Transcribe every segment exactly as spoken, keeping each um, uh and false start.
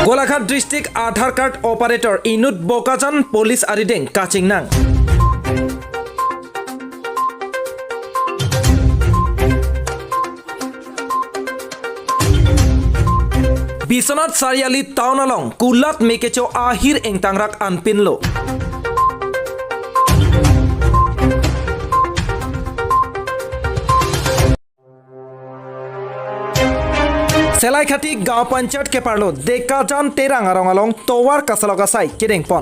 Golaghat District Aadhaar Card Operator inut Bokajan Police arideng kachingnang. Biswanath Chariali Town along kulat me kecho ahir ingtangrak anpinlo. Selaikhathi Gaon Panchayat keparlo Dekajan Terang arong along tovar kasalok asai kedengpon.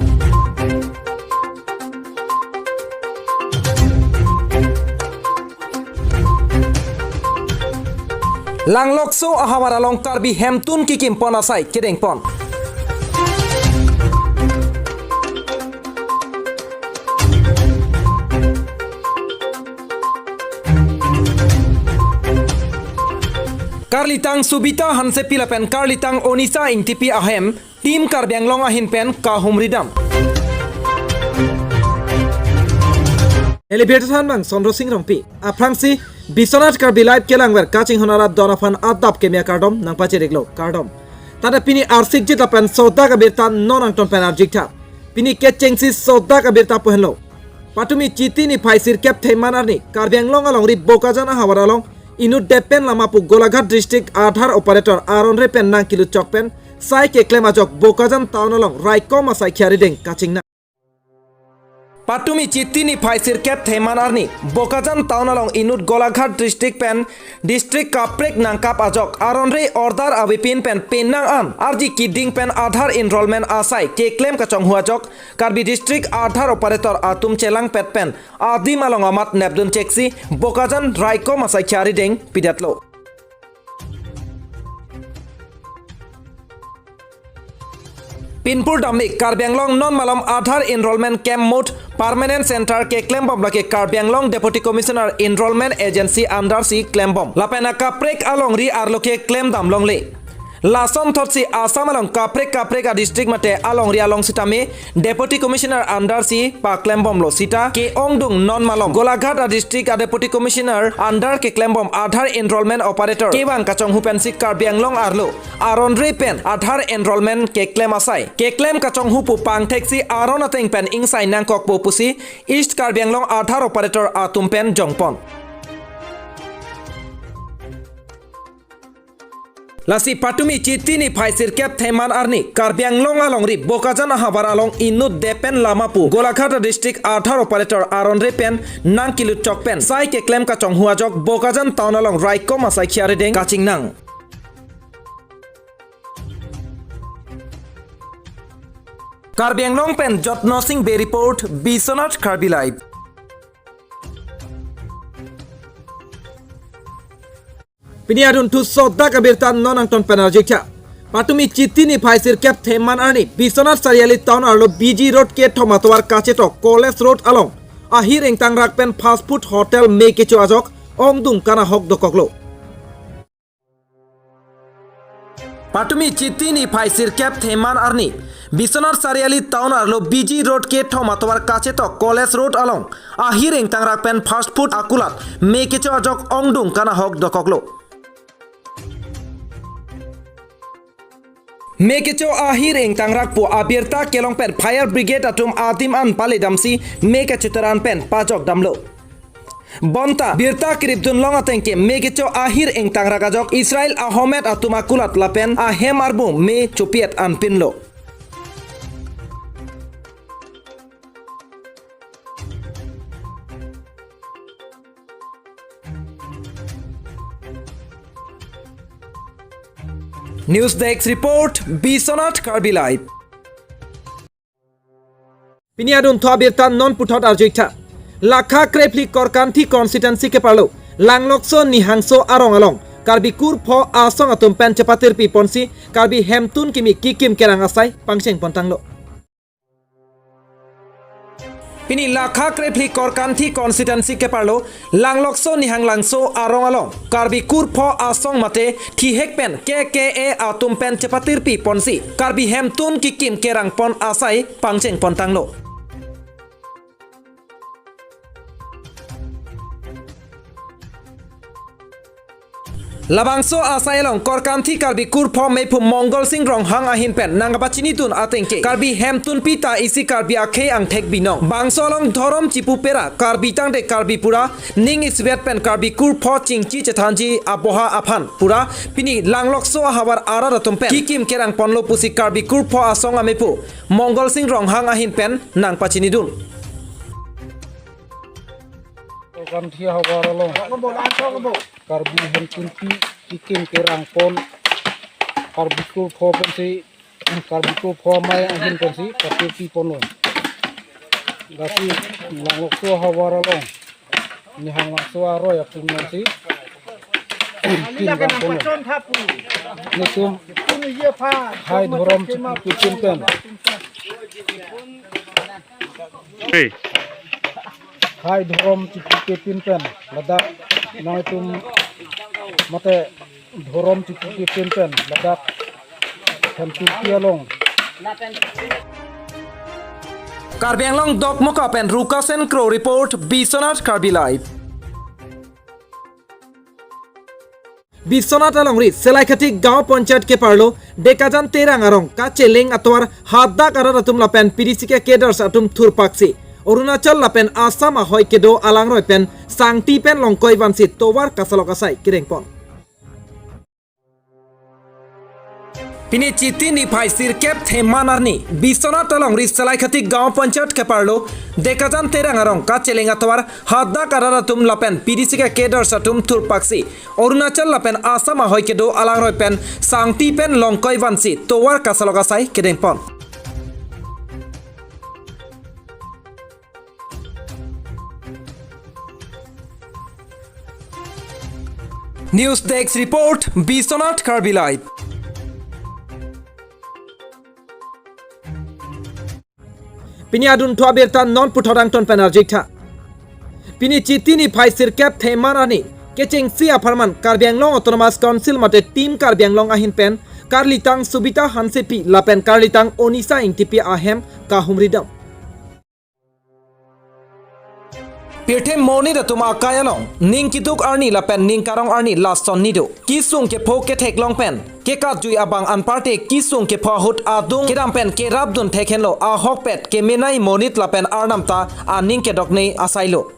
Langlokso ahavar along Karbi hemtun kikimpon asai kedengpon. Karlitang Subita Hansepi lapen Karlitang Onisa Ingtipi ahem Team Karbi Anglong ahin pen kahumridam. Elevator thanbang Sondro Sing Rongpi. Aphrangsi Biswanath Karbi Live kelangver kachinghon arat don aphan adap keme akardom nangpachiriklo, kardom. Tata pini arsik jit lapen sodak abirta non angton pen arjiktha. Pini kechengsi sodak abirta pu henlo. Patumi Chiti niphai sirkep thengman arni Karbi Anglong alongri Bokajan ahavar along inut depen lama pu Golaghat District Aadhaar Operator aronre pen nangkilut chok pen sai keklem ajok Bokajan Town along raikom asai khia arideng kachingnang. Patumi Chiti niphai sirkep thengman arni Bokajan Town along inut Golaghat District pen District kaprek nangkap ajok aronre order avepin pen penang an arji keding pen Aadhaar enrollment asai keklem kachonghu ajok Karbi District Aadhaar Operator atum chelangpet pen adim along amat nepdun cheksi Bokajan raikom asai khia arideng pidetlo. Pinpur damik Karbi Anglong non malom Aadhaar Enrollment Camp Mode Permanent Center keklembom lake Karbi Anglong Deputy Commissioner Enrollment Agency under si klembom. Lapen akaprek alongri arlo ke klemdam longle. Lason thotsi Assam along kaprek kaprek a district mate alongri along sitame Deputy Commissioner under si paklembomlo sita ke-ongdung non malom Golaghat a district a Deputy Commissioner under keklembom Aadhaar Enrollment Operator kevang kachonghu pensi Karbi Anglong arlo aronre pen Aadhaar enrollment keklem asai keklem kachonghu pu pangtheksi aron ateng pen ingsai nangkokpo pusi East Karbi Anglong Aadhaar Operator atum pen jongpon. Lasi patumi Chiti niphai sirkep thengman arni Karbi Anglong alongri Bokajan ahavar along inut depen lama pu Golaghat district Aadhaar Operator aronre pen nangkilut chok pen sai keklem kachonghu ajok Bokajan Town along raikom asai khia arideng kachingnang. Karbi Anglong pen Jotno Sing Bey report, Biswanath Karbi Live. Pini adunthu sodak abirta non angton pen arjiktha. Patumi Chiti niphai sirkep thengman arni Biswanath Chariali Town arlo B G Road kethom atovar kachetok College Road along ahir ingtangrak pen fast food hotel me kecho ajok ongdung kanahok dokoklo. Patumi Chiti niphai sirkep thengman arni Biswanath Chariali Town arlo B G Road kethom atovar kachetok College Road along ahir ingtangrak pen fast food akulat me kecho ajok ongdung kanahok dokoklo. Me kecho ahir ingtangrak pu abirta kelong pen fire brigade atum adim an paledamsi me kechoteran pen pajok damlo. Bonta birta kripdun long ateng ke me kecho ahir ingtangrak ajok Israel Ahmed atum akulat lapen ahem arbung me chopiet anpinlo. News Desk Report, Biswanath Karbi Live. Pini adunthu abirta non puthot arjuitha. Lakha krephli Korkanthi constituency keparlo Langlokso Nihangso arong along Karbi kurpho asong atum pen chepatirpi ponsi Karbi hemtun kimi kikim kerang asai pangcheng pontanglo. Pini Lakha krephli Korkanthi constituency keparlo Langlokso Nihanglangso arong along Karbi kurpho asong mate thihek pen K K A atum pen chepatirpi ponsi Karbi hemtun kikim kerang pon asai pangcheng pontanglo. Labangso asai along Korkanthi Karbi Kurpho Meiphu Mongol Sing Ronghang ahin pen nangkapachinidun ateng ke Karbi hemtunpi ta isi Karbi akhei angthek binong. Bangso along dhorom chipu pera Karbi tangte Karbi pura ning isivet pen Karbi Kurpho chingchi chethanji aboha aphan pura pini Langlokso ahavar arat atum pen kikim kerang ponlo pusi Karbi Kurpho Asong Ameiphu Mongol Sing Ronghang ahin pen nangpachinidun. Korkanthi ahavar along Karbi hemtunpi kikim kerang pon Karbi Kurpho pensi Karbi Kurpho amei ahin pensi patirpi ponlo. Lasi Langlokso ahavar along Nihang Langso aroi atum nangsi kim kerang ponlo. Netum hai dhorom chipuke pin pen. Hey. Hai dhorom chipuke pin pen ladak nangtum mate dhorom chipuke pin pen ladak hemtunpi along. Karbi Anglong Dokmoka pen Rukasen Kro report, Biswanath Karbi Live. Biswanath alongri Selaikhathi Gaon Panchayat keparlo Dekajan Terang arong kacheleng atovar hadak arat atum lapen P D C K cadres atum thurpaksi Arunachal lapen Assam ahoi kedo alangroi pen sangti pen longkoi vansi tovar kasalok asai kedengpon. Pini Chiti niphai sirkep theman arni Biswanath alongri Selaikhathi Gaon Panchayat keparlo Dekajan Terang arong kacheleng atovar hadak arat atum lapen P D C K cadres atum thurpaksi Arunachal lapen Assam ahoi kedo alangroi pen sangti pen longkoi vansi tovar kasalok asai kedengpon. News Desk Report, Biswanath Karbi Live. Pini adunthu abirta non puthot angton pen arjiktha. Pini Chiti niphai sirkep theman arni kechengsi apharman Karbi Anglong Autonomous Council mate Team Karbi Anglong ahin pen Karlitang Subita Hansepi lapen Karlitang Onisa Ingtipi ahem kahumridam. Pirthe monit atum akai along ning keduk arni lapen ning karong arni lason nido. Kesung kepho ketheklong pen kekatjui abang anparte kesung kepho ahut adung kedam pen kerapdun thekhenlo, ahokpet kemenei monit lapen arnam ta aning kedokne asailo.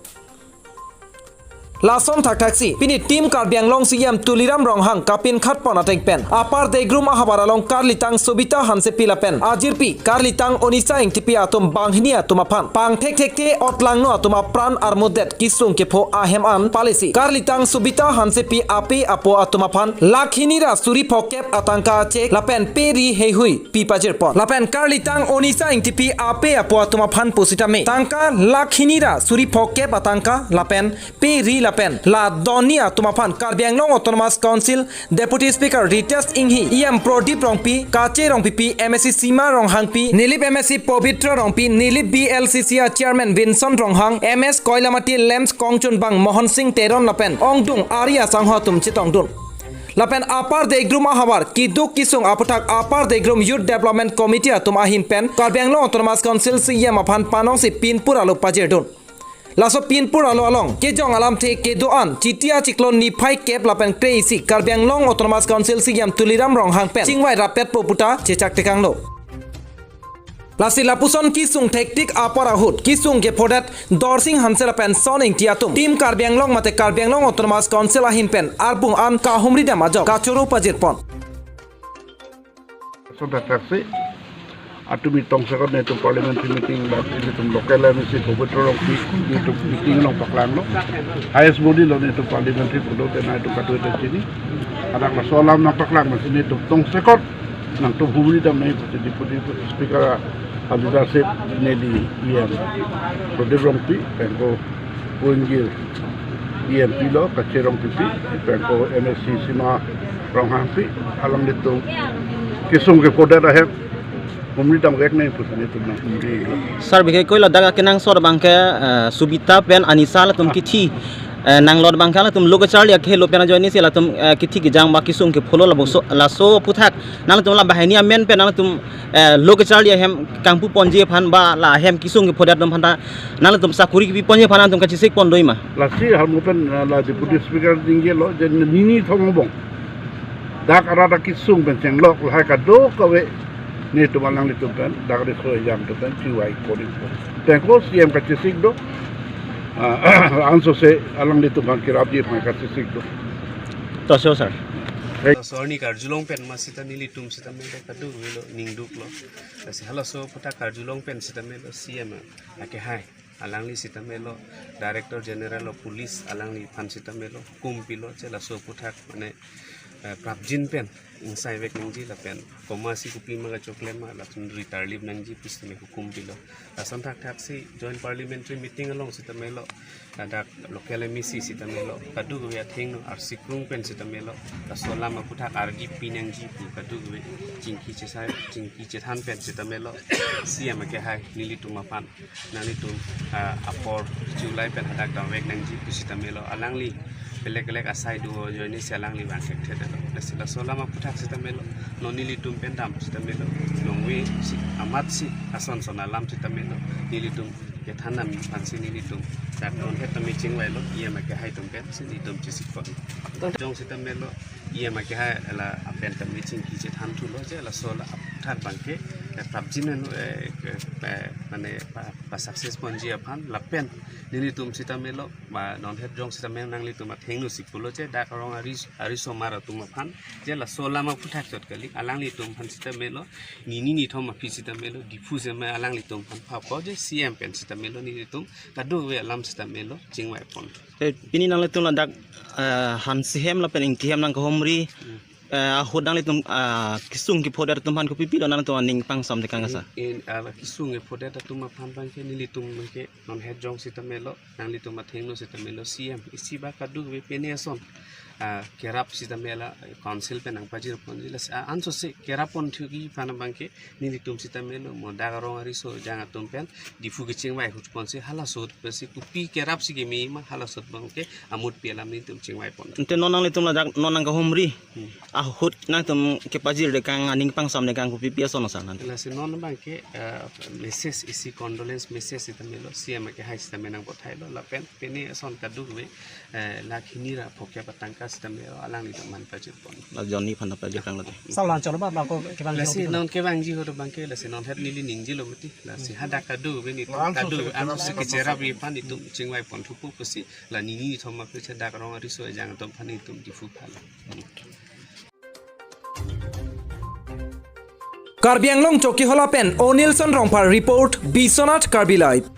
Lason thakthaksi pini Team Karbi Anglong C E M Tuliram Ronghang kapinkhat pon ateng pen Upper Degrum ahavar along Karlitang Subita Hansepi lapen ajirpi Karlitang Onisa Ingtipi atum banghini atum aphan pangthekthekthe otlangno atum apran armudet kesung kepho ahem an palisi Karlitang Subita Hansepi ape apo atum aphan lakh hini ra suri phokep atangka cheque lapen pe ri heihui pi pajirpon. Lapen Karlitang Onisa Ingtipi ape apo atum aphan pusitame tangka lakh hini ra suri phokep atangka lapen pe ri lapen la donni atum aphan Karbi Anglong Autonomous Council Deputy Speaker Ritesh Enghi, E M Prodip Rongpi, Kache Rongpipi, M A C Sima Ronghangpi, Nilip M A C Pobitra Rongpi, Nilip B L C C A Chairman Vinson Ronghang, M S Koilamati Lems Kongchunbang Mohon Sing Teron lapen ongdung ari asangho atum chetongdun. Lapen Upper Degrum ahavar keduk kesung aputhak Upper Degrum Youth Development Committee atum ahin pen Karbi Anglong Autonomous Council C E M aphan panongsi pinpur alo pajirdun. Laso pinpur alo along kejong alamthe kedo-an Chiti achiklo niphai kep lapen kre-isi Karbi Anglong Autonomous Council C E M Tuliram Ronghang pen chingvai rappetpo puta chechak tekanglo. Lasi lapuson kesung thektik apor ahut kesung kephodet Dorsing Hanse lapen Son Ingti atum Team Karbi Anglong mate Karbi Anglong Autonomous Council ahin pen arbung an kahumridam ajok kachoro pajirpon. Lason thakthaksi atumi tongsekot netum parliamentary meeting bak netum local M A C Pobitra Rongpi netum meeting along paklanglo. Highest body lo netum parliamentary pulote netum katuete chini. Adak laso alam nangpaklang masi netum tongsekot nangtum humridam nangji pusi Deputy Speaker a leadership neli E M Prodip Rongpi, penko Puingir E M P lo, Kache Rongpipi, penko M A C Sima Ronghangpi, alanglitum kesung kephodet ahem humridam kek nangji pusi netum nanghumri. Sir, bike koi ladak akenangsot abang ke, eh, Subita pen Anisa latum kithi Eh, nanglot abang ke latum lo kacharli akehelo pen ajoine si latum, eh, kithi kejang ba kesung kepholo lapuson laso aphuthak nangtum la banghini amen pen nangtum, eh, lo kacharli ahem kangpu ponji aphan ba la ahem kesung kephodet atum aphan ta nangtum sakori kepi ponji aphan nangtum kachesik pon do-i ma? Lasi ahormu pen, eh, la Deputy Speaker ningjelo je nini thom angbong dak arat akesung pen chenglok lahai kadokave netum alanglitum pen dak riso ejang atum pen chingvai koning. Tengko C M kachesik do, ah, ansose alanglitum aphan kerapji aphan kachesik do. To so, sir. Hey. Sorni karjulong pen ma sita nelitum sita melo kadokavelo ningduklo. Lasi halaso aphuthak karjulong pen sita melo C M akehai alangli sita melo, Director General of Police alangliphan sita melo hukum pilo je laso aphuthak mane, eh, prapjin pen ingsai vek nangji lapen komatsi kopi ma kachokle ma latum ri tarlip nangji pu sita me hukum pilo. Lason thakthaksi Joint Parliamentary Meeting along sita melo ladak local M A C sita melo kadokave athengno arsikrung pen sita melo laso alam aphuthak argi pi nangji pu kadokave chingki chesai chingki chethan pen sita melo C M akehai nelitum aphan nanglitum, ah, apor July pen hadak damvek nangji pu sita melo alangli belek belek asai do ajoine si alangli vang thekthe detlo. Lasi laso alam aphuthak sita melo non nelitum pen dam sita melo longve si amatsi ason son alam sita melo nelitum kethan dam aphansi nelitum dak non het tame chingvailo E M akehai atum pensi nelitum chesik pon. Jong sita melo E M akehai la apen tame chingki chethan thulo je laso la aphuthak abang ke, eh, prapjin anu, eh, ke, eh, mane pa, pa success ponji aphan lapen nelitum sita melo ma non het jong sita melo nanglitum athengno si pulo je dak arong ari arisomar atum aphan je laso alam aphuthak chot kali alanglitum aphan sita melo nini nithom aphi sita melo Diphu sita me alanglitum aphan phapo je C M pen sita melo nelitum kadokave alam sita melo chingvai pon. Eh, pini nanglitum ladak, eh, Hanse hem lapen Ingti hem nangkahumri, Hmm. eh, ahut nanglitum, ah, kesung kephodet atum aphan kopi pilo nangtum aning pangsamde kang asa? In, ah, kesung kephodet atum aphan abang ke nelitum abang ke non het jong sita melo nanglitum athengno sita melo C M isi ba kadokave pene ason, ah, kerap sita mela council pen nangpajir ponji lasi, ah, ansose kerap pon thuji aphan abang ke nelitum sita melo mo dak arong ariso ejang atum pen Diphu kechingvai ahut ponsi halaso ahut pensi kopi kerapsi keme ma halaso ahut abang ke amut pi alam nelitum chingvai pon. Ante non nanglitum ladak non nangkahumri. Hmm. Ahut nangtum kepajirde kang aning pangsamde kang kopi pi ason asa nang? Lasi non abang ke, eh, message isi condolence message sita melo C M akehai sita me nangpathailo lapen pene ason kadokave, eh, lakh hini ra phokep atangka sita melo alanglitum aphan pajir pon. La Johnny aphan pajir kang late. Salam chalo ba bangko kevang Lasi jiro non kevangji ahut abang ke lasi non het neli ningjelo mati. Lasi hadak kadokave nelitum kadokave ansose kecherapji aphan nelitum chingvai pon thupo pusi la nini nithom aphi hadak arong ariso ejang atum aphan nelitum Diphu phan. Karbi Anglong Chokihola pen Onilson Rongphar report, Biswanath Karbi Live.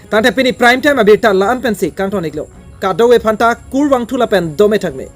Tangte pini prime time abirta la-an pensi kangton iklo. Kadokave aphanta kurvangthu lapen dome thakme.